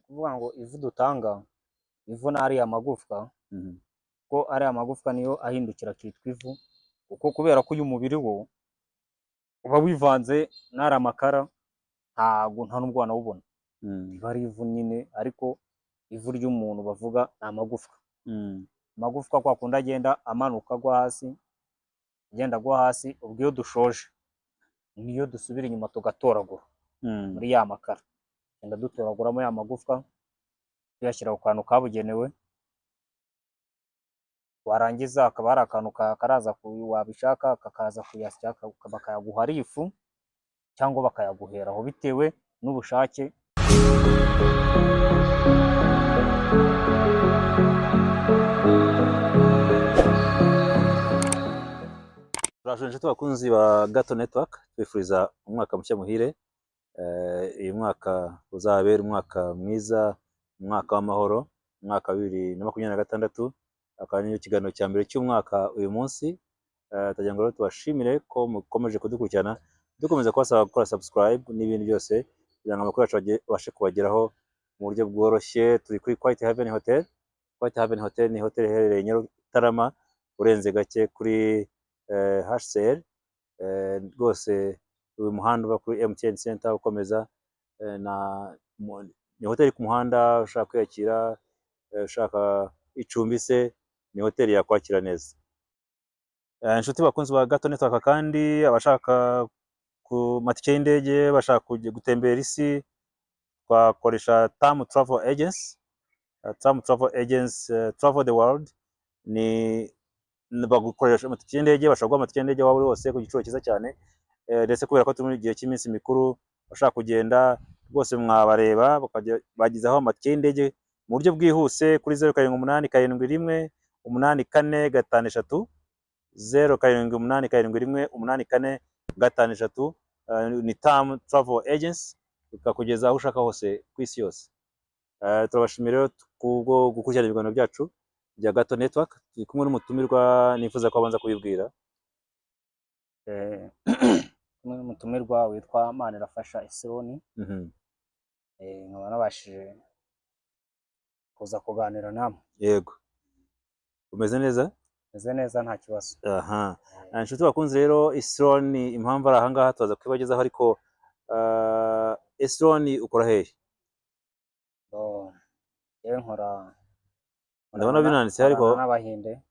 Ukuvuga ngo ivu dutanga, ivu ni ariya magufwa, ko ariya magufwa niyo ahindukira akitwa ivu, kuko kubera ko uyu mubiri wo uba wivanze n'ariya makara, ntago nta nubwo wanawubona. Riba ari ivu nyine, ariko ivu ry'umuntu bavuga ni amagufwa. Amagufwa kwa kundi agenda amanuka agwa hasi, agenda agwa hasi, ubwo iyo dushoje niyo dusubira inyuma tugatoragura muri ya makara, tugenda dutoraguramo ya magufwa, tuyashyira ku kantu kabugenewe, warangiza hakaba hari akantu karaza, wabishaka kakaza kuyasya, bakayaguha ari ifu cyangwa bakayaguheraho bitewe n'ubushake. Turashuje inshuti bakunzi ba Gato Network, twifuriza umwaka mushya muhire. Uyu mwaka uzabera umwaka mwiza, umwaka w'amahoro, umwaka wa 2026, akaba ari ikiganiro cya mbere cy'umwaka uyu munsi. Tugira ngo rero tubashimire ko mukomeje kudukurikirana, dukomeza kubasaba gukora subscribe n'ibindi byose kugira ngo amakuru yacu abashe kubageraho mu buryo bworoshye. Turi kuri Quiet Haven Hotel. Quiet Haven Hotel ni hotel iherereye Nyarutarama, urenze gake kuri HCR. Rwose uyu muhanda uva kuri MTN Center ukomeza, ni hoteli ku muhanda. Ushaka kwiyakira, ushaka icumbi se, ni hoteli yakwakira neza. Inshuti bakunzi ba Gato Network, kandi abashaka ku matike y'indege, bashaka kujya gutembera isi, twakoresha Tamu Travel Agency. Tamu Travel Agency, Travel the World, ni bagukoresha amatike y'indege, bashobora guha amatike y'indege waba uri hose ku giciro cyiza cyane. Ndetse kubera ko turi mu gihe cy'iminsi mikuru, bashaka kugenda rwose mwabareba, bakajya bagezaho amatike y'indege mu buryo bwihuse kuri 0787184533, 0787184533. Ni Tamu Travel Agency, ikakugeza aho ushaka hose ku isi yose. Turabashimira rero kubwo gukurikirana ibiganiro byacu bya Gato Network. Turi kumwe n'umutumirwa, nifuza ko abanza kubibwira. Kumwe n'umutumirwa witwa Manirafasha Esironi, nkaba nabashije kuza kuganira namwe. Yego, umeze neza? Meze neza, nta kibazo. Aha. Inshuti bakunze rero, Esironi impamvu ari ahangaha tuza kubibagezaho, ariko Esironi ukora hehe? Bo, yewe nkora Ndabona binanditse ariko. Nkorana n'Abahinde.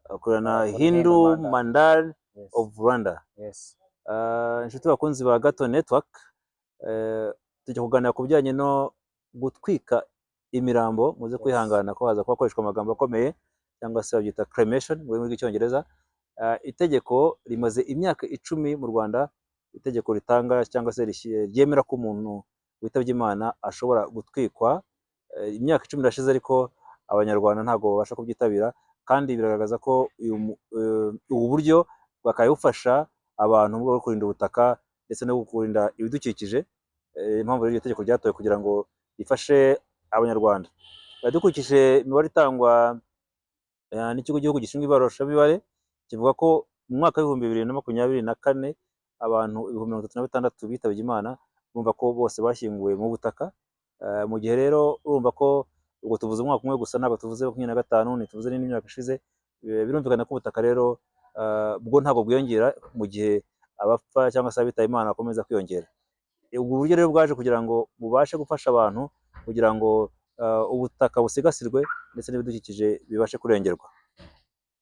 Akorana Kuri Hindu Hindu Mandal Yes. of Rwanda. Yes. Inshuti bakunzi ba Gato Network, tujya kuganira ku bijyanye no gutwika imirambo. Muze kwihangana ko haza kuba hakoreshwa amagambo akomeye, cyangwa se babyita cremation mu rurimi rw'Icyongereza. Itegeko rimaze imyaka 10 mu Rwanda, itegeko ritanga cyangwa se ryemera ko umuntu witabye Imana ashobora gutwikwa. Imyaka 10 irashize, ariko Abanyarwanda ntabwo babasha kubyitabira, kandi biragaragaza ko ubu buryo bwakabaye bufasha abantu mu rwego rwo kurinda ubutaka ndetse no kurinda ibidukikije. Impamvu rero iryo tegeko ryatowe kugira ngo rifashe Abanyarwanda. Dukurikije imibare itangwa n'ikigo cy'igihugu gishinzwe ibarurishamibare, kivuga ko mu mwaka wa 2024 abantu 36,000 bitabye Imana, urumva ko bose bashyinguwe mu butaka. Mu gihe rero urumva ko ubwo tuvuze umwaka umwe gusa, ntabwo tuvuze 25, ntituvuze n'indi myaka ishize. Birumvikana ko ubutaka rero bwo ntabwo bwiyongera mu gihe abapfa cyangwa se abitaba Imana bakomeza kwiyongera. Ubwo buryo rero bwaje kugira ngo bubashe gufasha abantu kugira ngo ubutaka busigasirwe ndetse n'ibidukikije bibashe kurengerwa.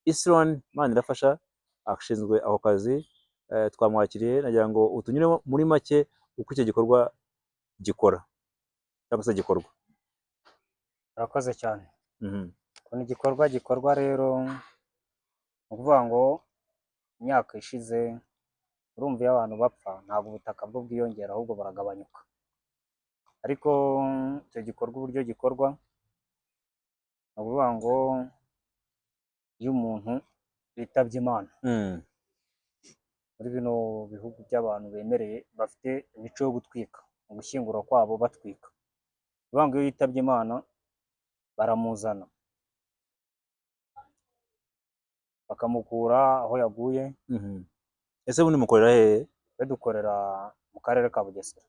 Isron Manirafasha ashinzwe ako kazi, twamwakiriye, nagira ngo utunyure muri make uko icyo gikorwa gikora cyangwa se gikorwa. Urakoze cyane. Ukuntu igikorwa gikorwa rero, ni ukuvuga ngo imyaka ishize, urumva iyo abantu bapfa ntabwo ubutaka bwo bwiyongera, ahubwo buragabanyuka. Ariko icyo gikorwa uburyo gikorwa, ni ukuvuga ngo iyo umuntu yitabye Imana muri bino bihugu by'abantu bemereye bafite imico yo gutwika, mu gushyingura kwabo batwika, ni ukuvuga ngo iyo yitabye Imana baramuzana bakamukura aho yaguye. Ese ubundi mukorera hehe? Twe dukorera mu karere ka Bugesera,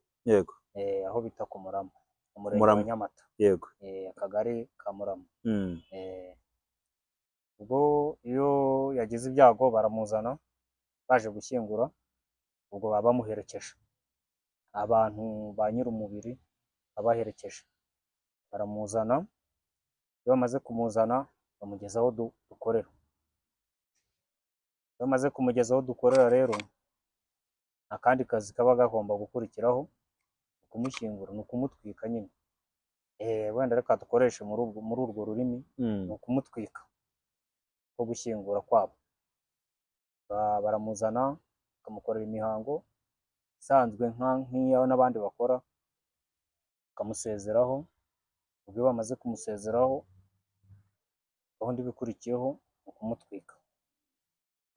aho bita ku Murama. Umurenge wa Murama. Nyamata. Yego. Akagari ka Murama. Ubwo iyo yagize ibyago baramuzana baje gushyingura, ubwo baba bamuherekeje, abantu ba nyir'umubiri babaherekeje baramuzana. Iyo bamaze kumuzana bamugeza aho dukorera. Iyo bamaze kumugeza aho dukorera rero, nta kandi kazi kaba gagomba gukurikiraho, ni ukumushyingura, ni ukumutwika nyine. Wenda reka dukoreshe muri urwo rurimi, ni ukumutwika ko gushyingura kwabo. Baramuzana bakamukorera imihango isanzwe nk'iyo n'abandi bakora, bakamusezeraho. Ubwo iyo bamaze kumusezeraho, gahunda iba ikurikiyeho ni ukumutwika,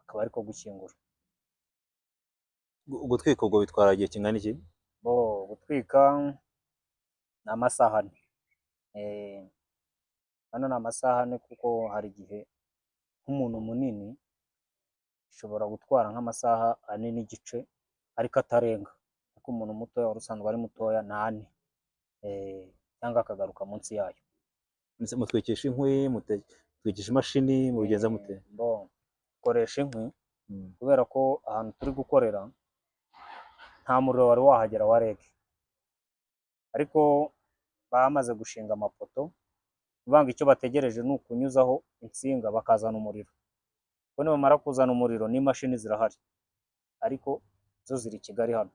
akaba ariko gushyingura. Gutwika ubwo bitwara igihe kingana iki? Bo gutwika ni amasaha 4. Hano ni amasaha 4, kuko hari igihe nk'umuntu munini ishobora gutwara nk'amasaha 4.5 ariko atarenga, ariko umuntu mutoya wari usanzwe ari mutoya ni 4, cyangwa akagaruka munsi yayo. Mbese mutwikisha inkwi, mutwikisha imashini, mubigenza mute? Bo dukoresha inkwi, kubera ko ahantu turi gukorera nta muriro wari wahagera wa REG, ariko bamaze gushinga amapoto. Kuvuga ngo icyo bategereje ni ukunyuzaho insinga bakazana umuriro, kuko nibamara kuzana umuriro n'imashini zirahari, ariko zo ziri i Kigali hano.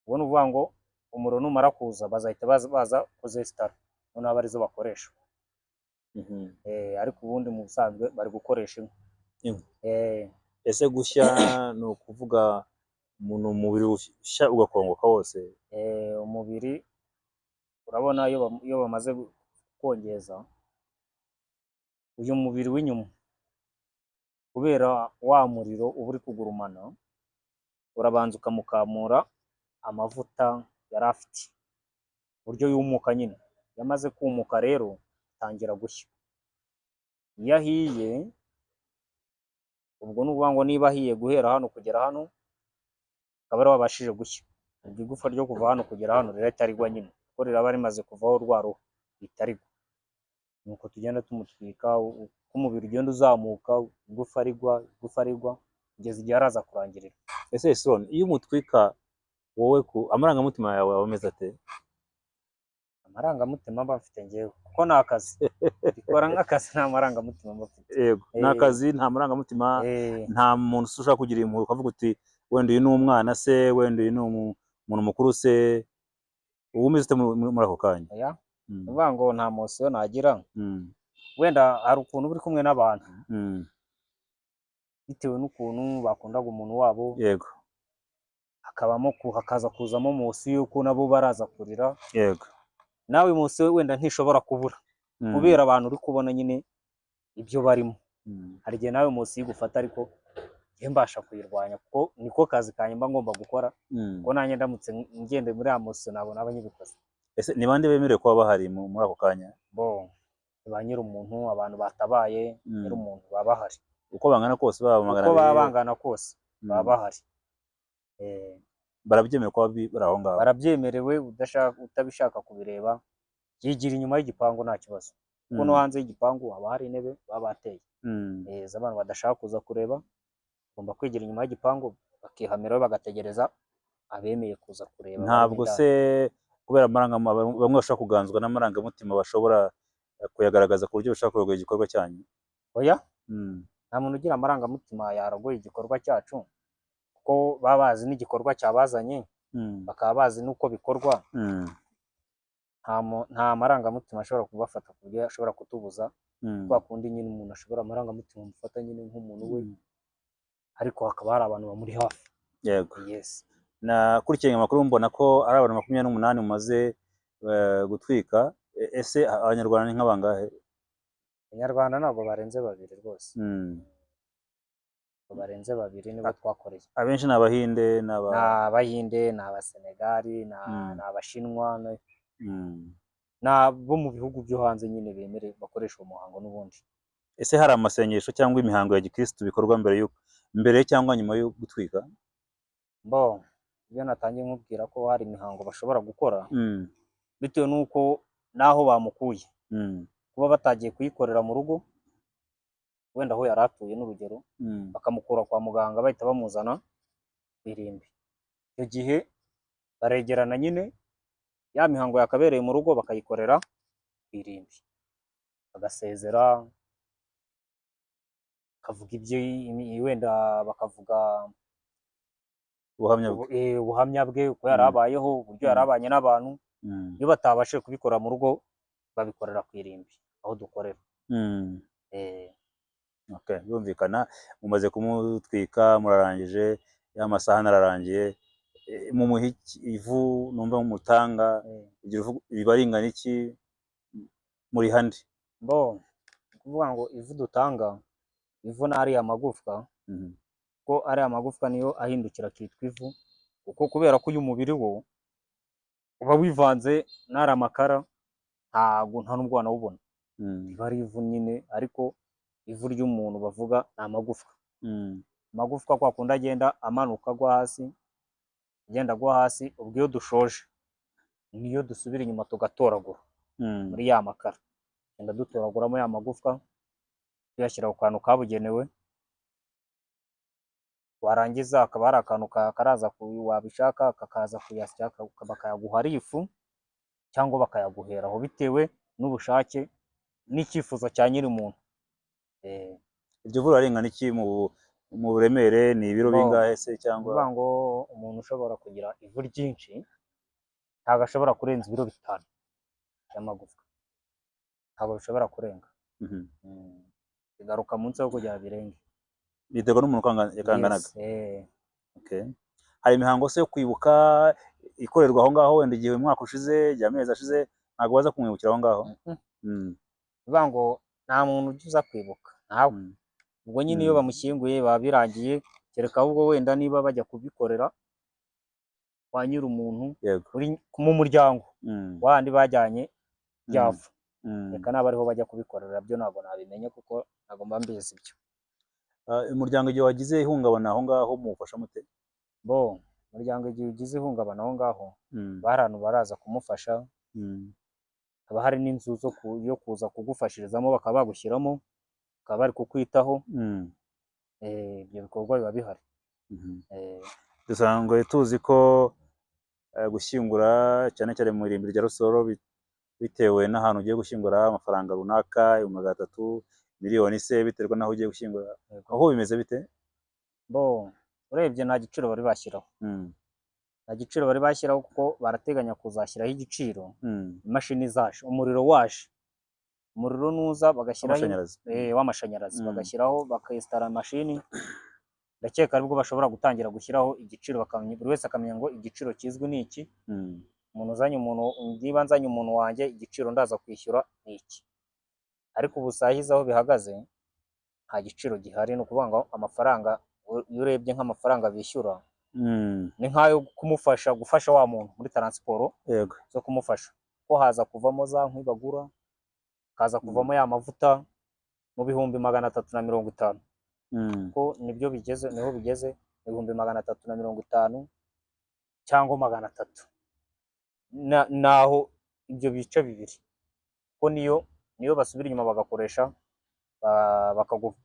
Ubwo ni ukuvuga ngo umuriro numara kuza bazahita baza kuzesitara, noneho abe arizo bakoresha. Ariko ubundi mu busanzwe bari gukoresha inkwi. Inkwi. Ese gushya ni ukuvuga umuntu umubiri ushya ugakongoka wose? Umubiri urabona iyo bamaze kongeza uyu mubiri w'inyuma, kubera wa muriro uba uri kugurumana, urabanza ukamukamura amavuta yari afite, uburyo yumuka nyine. Iyo amaze kumuka rero atangira gushya. Iyo ahiye, ubwo ni ukuvuga ngo niba ahiye guhera hano kugera hano, akaba ariho wabashije gushya, ubwo igufa ryo kuva hano kugera hano rirahita rigwa nyine, kuko riraba rimaze kuvaho rwa ruhu, rihita rigwa. Nuko tugenda tumutwika, uko umubiri ugenda uzamuka, igufa rigwa, igufa rigwa, kugeza igihe araza kurangirira. Ese Hesironi, iyo umutwika wowe, ku amarangamutima yawe aba ameze ate? Amarangamutima mba mfite njyewe, kuko ni akazi mbikora nk'akazi, nta marangamutima mba mfite. Yego, ni akazi, nta marangamutima. Nta muntu se ushobora kugira impuhwe ukavuga uti wenda uyu ni umwana se, wenda uyu ni umuntu mukuru se? Uba umeze ute muri ako kanya? Oya, ni ukuvuga ngo nta emotion nagira. Wenda hari ukuntu uba uri kumwe n'abantu, bitewe n'ukuntu bakundaga umuntu wabo, hakabamo hakaza kuzamo emotion y'uko nabo baraza kurira, nawe emotion wenda ntishobora kubura, kubera abantu uri kubona nyine ibyo barimo. Hari igihe nawe emotion igufata, ariko njye mbasha kuyirwanya, kuko niko kazi kanjye mba ngomba gukora, kuko nanjye ndamutse ngende muri ya emotion ntabwo naba nyibikoze. Ese ni bande bemerewe kuba bahari muri ako kanya? Bo ba nyir'umuntu, abantu batabaye nyir'umuntu baba bahari. Uko bangana kose, baba magana Uko baba abiri, bangana kose baba bahari. Barabyemerewe kuba bari aho ngaho? Barabyemerewe. Udashaka, utabishaka kubireba yigira inyuma y'igipangu, nta kibazo, kuko no hanze y'igipangu haba hari intebe baba bateye, z'abantu badashaka kuza kureba. Bagomba kwigira inyuma y'igipangu bakihamiraho, bagategereza abemeye kuza kureba barimo Ntabwo indani. se kubera amarangamutima, bamwe bashobora kuganzwa n'amarangamutima, bashobora kuyagaragaza ku buryo bashobora kurogoya igikorwa cyanyu? Oya, nta muntu ugira amarangamutima yarogoye igikorwa cyacu, kuko baba bazi n'igikorwa cyabazanye, bakaba bazi n'uko bikorwa. Nta marangamutima ashobora kubafata ku buryo ashobora kutubuza. Kwa kundi nyine umuntu ashobora amarangamutima amufata nyine nk'umuntu we, ariko hakaba hari abantu bamuri hafi. Yes. Nakurikiranye amakuru mbona ko ari abantu 28 mumaze gutwika. Ese Abanyarwanda ni nk'abangahe? Abanyarwanda ntabwo barenze babiri rwose. Ntabwo barenze babiri nibo twakoreye. Abenshi ni Abahinde n'aba Ni Abahinde, ni Abasenegali, ni Abashinwa, ni abo mu bihugu byo hanze nyine bemere bakoresha uwo muhango n'ubundi. Ese hari amasengesho cyangwa imihango ya gikristu bikorwa mbere cyangwa nyuma yo gutwika? Bo ibyo natangiye nkubwira ko hari imihango bashobora gukora. Bitewe n'uko n'aho bamukuye, kuba batagiye kuyikorera mu rugo wenda aho yari atuye n'urugero, bakamukura kwa muganga bahita bamuzana ku irimbi. Icyo gihe baregerana nyine, ya mihango yakabereye mu rugo bakayikorera ku irimbi, bagasezera, bakavuga ibyo wenda bakavuga ubuhamya bwe. Ubuhamya bwe, uko yari abayeho, uburyo yari abanye n'abantu. Iyo batabashije kubikora mu rugo babikorera ku irimbi aho dukorera. Okay, birumvikana. Mumaze kumutwika, murarangije, ya masahani ararangiye, mumuha iki? Ivu numva mumutanga, iryo vu riba ringana iki? Muriha nde? Bo ni ukuvuga ngo ivu dutanga, ivu ni ariya magufwa, ko ariya magufwa niyo ahindukira akitwa ivu, kuko kubera ko uyu mubiri wo uba wivanze n'ariya makara, ntago nta nubwo wanawubona. Riba ari ivu nyine, ariko ivu ry'umuntu bavuga ni amagufwa. Amagufwa kwa kundi agenda amanuka agwa hasi, agenda agwa hasi, ubwo iyo dushoje niyo dusubira inyuma tugatoragura muri ya makara, tugenda dutoraguramo ya magufwa, tuyashyira ku kantu kabugenewe, warangiza hakaba hari akantu karaza wabishaka kakaza kuyasya, bakayaguha ari ifu cyangwa bakayaguheraho bitewe n'ubushake n'icyifuzo cya nyiri umuntu. Iryo vu riba ringana iki mu buremere? Ni ibiro Bo, bingahe se ni cyangwa? ukuvuga ngo umuntu ushobora kugira ivu ryinshi ntabwo ashobora kurenza ibiro 5 by'amagufwa, ntabwo bishobora kurenga. Bigaruka munsi aho kugira birenge. Biterwa n'umuntu uko yakanganaga. Yes, eh. Okay. Hari imihango se yo kwibuka ikorerwa aho ngaho, wenda igihe umwaka ushize, igihe amezi ashize, ntabwo baza kumwibukira aho ngaho? Ni ukuvuga ngo nta muntu ujya uza kwibuka, ntawe. Ubwo nyine iyo bamushyinguye biba birangiye, kereka ahubwo wenda niba bajya kubikorera kwa nyiri umuntu uri mu muryango wandi bajyanye ryavu, reka naba ariho bajya kubikorera, byo ntabwo nabimenya kuko ntabwo mba mbizi ibyo. Umuryango igihe wagize ihungabana aho ngaho muwufasha mute? Bo umuryango igihe ugize ihungabana aho ngaho, bari ahantu baraza kumufasha, haba hari n'inzu zo yo kuza kugufashirizamo, bakaba bagushyiramo, bakaba bari kukwitaho. Ibyo bikorwa biba bihari. Dusanzwe tuzi ko gushyingura cyane cyane mu irimbi rya Rusororo bitewe n'ahantu ugiye gushyingura amafaranga runaka, 300,000, miliyoni se, biterwa n'aho ugiye gushyingura. Aho bimeze bite? Bo urebye nta giciro bari bashyiraho. Nta giciro bari bashyiraho kuko barateganya kuzashyiraho igiciro imashini zaje, umuriro waje, umuriro nuza bagashyiraho w'amashanyarazi. W'amashanyarazi, bagashyiraho, bakesitara mashini, ndakeka aribwo bashobora gutangira gushyiraho igiciro, bakamenya, buri wese akamenya ngo igiciro kizwi ni iki. Umuntu uzanye umuntu, niba nzanye umuntu wanjye, igiciro ndaza kwishyura ni iki. Ariko ubu sahizi aho bihagaze nta giciro gihari. Ni ukuvuga ngo amafaranga, iyo urebye nk'amafaranga bishyura ni nk'ayo kumufasha, gufasha wa muntu muri taransiporo zo kumufasha, ko haza kuvamo za nkwi bagura, haza kuvamo ya mavuta mu 350,000. Ko nibyo bigeze, niho bigeze, 350,000 cyangwa 300, naho ibyo bice bibiri, ko niyo basubira inyuma bagakoresha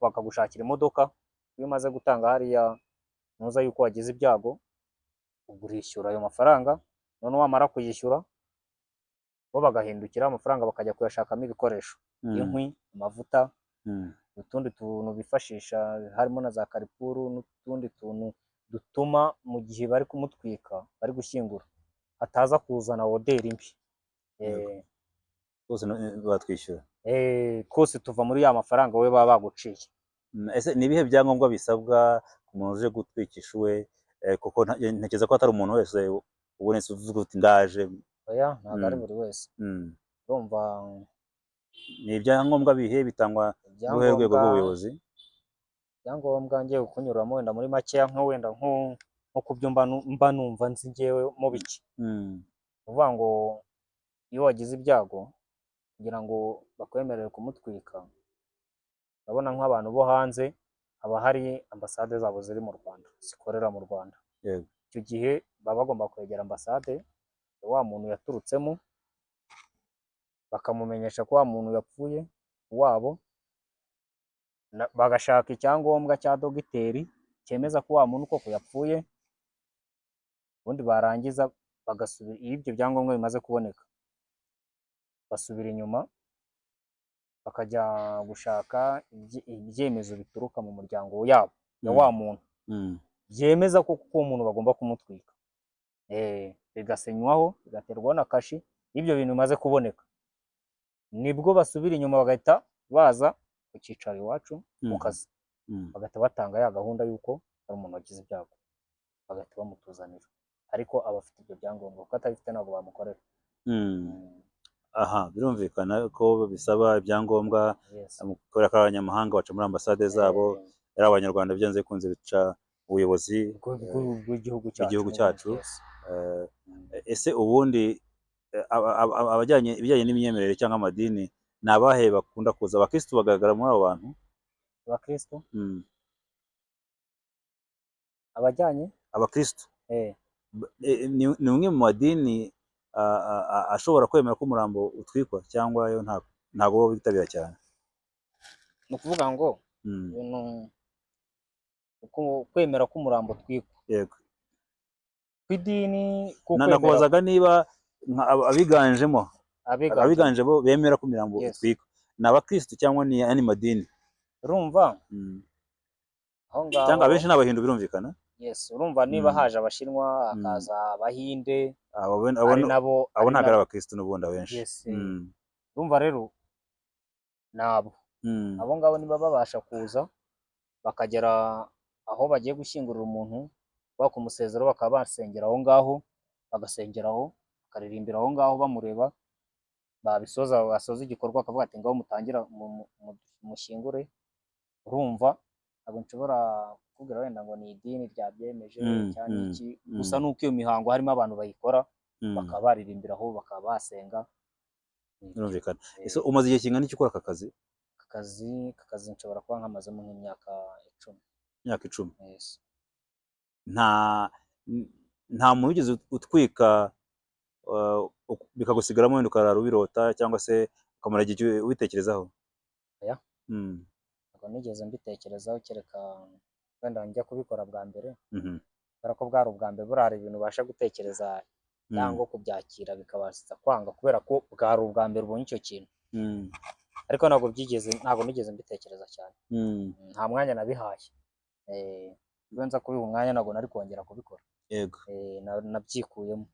bakagushakira imodoka. Iyo umaze gutanga hariya ntuza yuko wagize ibyago, ubwo urishyura ayo mafaranga, noneho wamara kuyishyura bo bagahindukira amafaranga bakajya kuyashakamo ibikoresho, inkwi, amavuta, utundi tuntu bifashisha, harimo na za karipuru n'utundi tuntu dutuma mu gihe bari kumutwika, bari gushyingura, hataza kuzana odeur mbi. Bose batwishyura. Twose tuva muri ya mafaranga wowe baba baguciye. Ese ni ibihe byangombwa bisabwa ku muntu uje gutwikisha uwe? Kuko ntekereza ko atari umuntu wese ubonetse uvuga uti ndaje. Oya, ntabwo ari buri wese. Urumva. Ni ibyangombwa bihe bitangwa n'uruhe rwego Ibyangombwa, rw'ubuyobozi? ibyangombwa ngiye kukunyuramo wenda muri makeya, nko wenda nko ku byo mba numva nzi ngewe mo bike. Ni ukuvuga ngo iyo wagize ibyago, kugira ngo bakwemerere kumutwika, urabona nk'abantu bo hanze haba hari ambasade zabo ziri mu Rwanda, zikorera mu Rwanda. Icyo gihe baba bagomba kwegera ambasade wa muntu yaturutsemo. Bakamumenyesha ko wa muntu yapfuye wabo, bagashaka icyangombwa cya dogiteri cyemeza ko wa muntu koko yapfuye, ubundi barangiza bagasubira. Iyo ibyo byangombwa bimaze kuboneka, basubira inyuma bakajya gushaka ibyemezo bituruka mu muryango yabo ya wa muntu, byemeza ko uwo muntu bagomba kumutwika. Bigasinywaho, bigaterwaho na kashi. Iyo ibyo bintu bimaze kuboneka, nibwo basubira inyuma bagahita baza ku cyicaro iwacu mu kazi, bagahita batanga ya gahunda y'uko hari umuntu wagize ibyago, bagahita bamutuzanira, ariko aba afite ibyo byangombwa, kuko atabifite ntabwo bamukorera. Aha birumvikana ko bisaba ibyangombwa, kubera ko ari abanyamahanga baca muri ambasade zabo, ari abanyarwanda byanze bikunze bica ubuyobozi bw'igihugu cyacu. Bw'igihugu N'ubundi, cyacu. Ese ubundi abajyanye ibijyanye n'imyemerere cyangwa amadini ni abahe bakunda kuza? Abakristu bagaragara muri abo bantu? Abakristo? Abajyanye Abakristu ni umwe mu madini ashobora kwemera ko umurambo utwikwa, cyangwa yo ntabwo bo bitabira cyane? Ni ukuvuga ngo ibintu kwemera ko umurambo utwikwa kw'idini kwemera Nakubazaga niba abiganjemo abiganjemo abiganjemo bemera ko imirambo itwikwa ni abakristu cyangwa ni andi madini? Urumva aho ngaho Cyangwa abenshi ni abahindu, birumvikana. Yes, urumva niba haje Abashinwa, hakaza Abahinde, Abo ari nabo abo ari ntabwo ari nabo abakristu n'ubundi abenshi. Yes, urumva rero nabo abo ngabo niba babasha kuza bakagera aho bagiye gushyingurira umuntu, bakumusezeraho, bakaba basengera aho ngaho, bagasengera aho, bakaririmbira aho ngaho bamureba, babisoza, basoza igikorwa bakavuga ati: "Ngaho mutangira mushyingure." Urumva ntabwo nshobora kukubwira wenda ngo ni idini ryabyemeje cyangwa iki, gusa nuko iyo mihango harimo abantu bayikora, bakaba baririmbira aho, bakaba basenga. Birumvikana. Ese umaze igihe kingana iki ukora aka kazi? Aka kazi nshobora kuba nkamazemo nk'imyaka 10. Imyaka 10? Yes. Nta muntu wigeze utwika bikagusigaramo, wenda ukarara ubirota cyangwa se ukamara igihe ubitekerezaho? Oya. Ntabwo nigeze mbitekerezaho, kereka wenda njya kubikora bwa mbere, kubera ko bwari ubwa mbere. Buriya hari ibintu ubasha gutekereza cyangwa kubyakira bikabasha kwanga, kubera ko bwari ubwa mbere ubonye icyo kintu, ariko ntabwo nigeze mbitekereza cyane. Nta mwanya nabihaye. Iyo nza kubiha umwanya ntabwo nari kongera kubikora. Nabyikuyemo.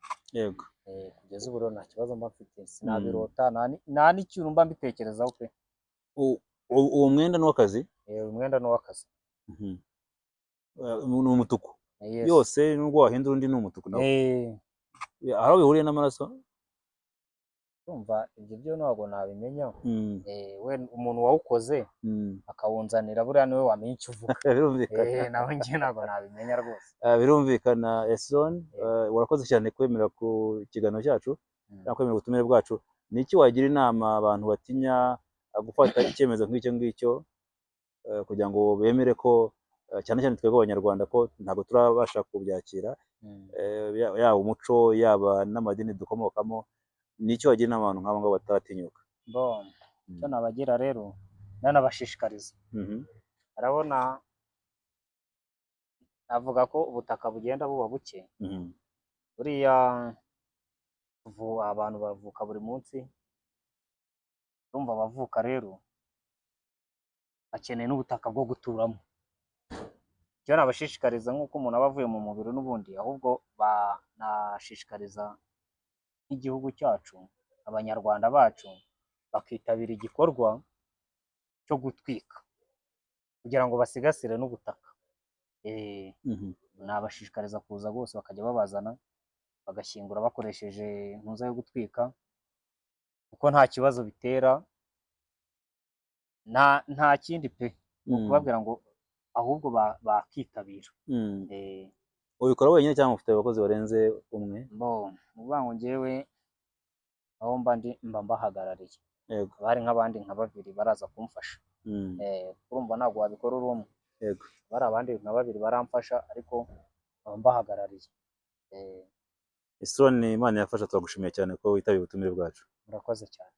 Kugeza ubu rero nta kibazo mba mfite, sinabirota, nta n'ikintu mba mbitekerezaho pe. Uwo mwenda ni uw'akazi? Uyu mwenda ni uw'akazi. Ni umutuku? Yes. Yose nubwo wahindura undi ni umutuku nawo? Eh. Hari aho bihuriye n'amaraso? Urumva ibyo byo ntabwo nabimenya. We umuntu wawukoze akawunzanira, buriya niwe wamenya icyo uvuga. Birumvikana. Nawe njye ntabwo nabimenya rwose. Birumvikana. Esron, warakoze cyane kwemera ku kiganiro cyacu cyangwa kwemera ubutumire bwacu. Ni iki wagira inama abantu batinya gufata icyemezo nk'icyo ngicyo, kugira ngo bemere ko, cyane cyane twebwe Abanyarwanda, ko ntabwo turabasha kubyakira, yaba umuco, yaba n'amadini dukomokamo? Ni iki wagira inama abantu nk'abo ngabo bataratinyuka? Bon, icyo nabagira rero, nanabashishikariza, urabona navuga ko ubutaka bugenda buba buke. Buriya abantu bavuka buri munsi, urumva abavuka rero bakeneye n'ubutaka bwo guturamo. Icyo nabashishikariza, nk'uko umuntu aba avuye mu mubiri n'ubundi, ahubwo banashishikariza nk'igihugu cyacu, Abanyarwanda bacu bakitabira igikorwa cyo gutwika kugira ngo basigasire n'ubutaka. Nabashishikariza kuza bose bakajya babazana bagashyingura bakoresheje intuza yo gutwika, kuko nta kibazo bitera, nta kindi pe, ni ukubabwira ngo ahubwo bakitabira. Ubikora wenyine cyangwa ufite abakozi barenze umwe? Bo ni ukuvuga ngo njyewe aho mba ndi mba mbahagarariye. Haba hari nk'abandi nka babiri baraza kumfasha. Urumva ntabwo wabikora uri umwe. Bari abandi nka babiri baramfasha, ariko nkaba mbahagarariye. Esron, Imana yafasha, turagushimiye cyane ko witabiriye ubutumire bwacu. Murakoze cyane.